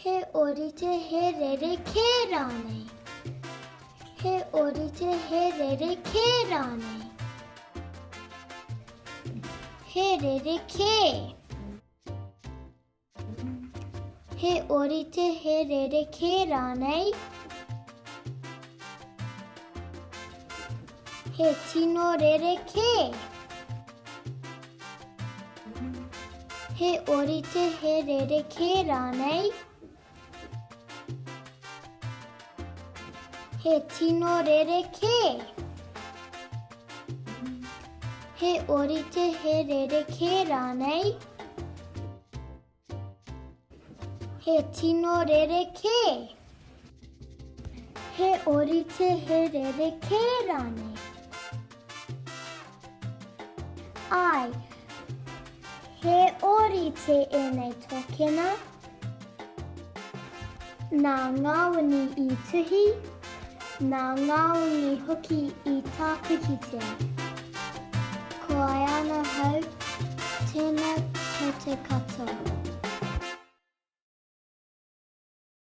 He ōrite, he rerekē rānei? He ōrite, he rerekē rānei? He rerekē. He ōrite, he rerekē rānei? He tino rerekē. He ōrite, he rerekē rānei? He tino rerekē. He ōrite, he rerekē rānei? He tino rerekē. He ōrite, he rerekē rānei? Āe, he ōrite ēnei tōkena. Nā Ngāwini i tuhi, nā Ngāwini hoki i tā pikitia. Ko Ayana Hau, tēnā koutou katoa.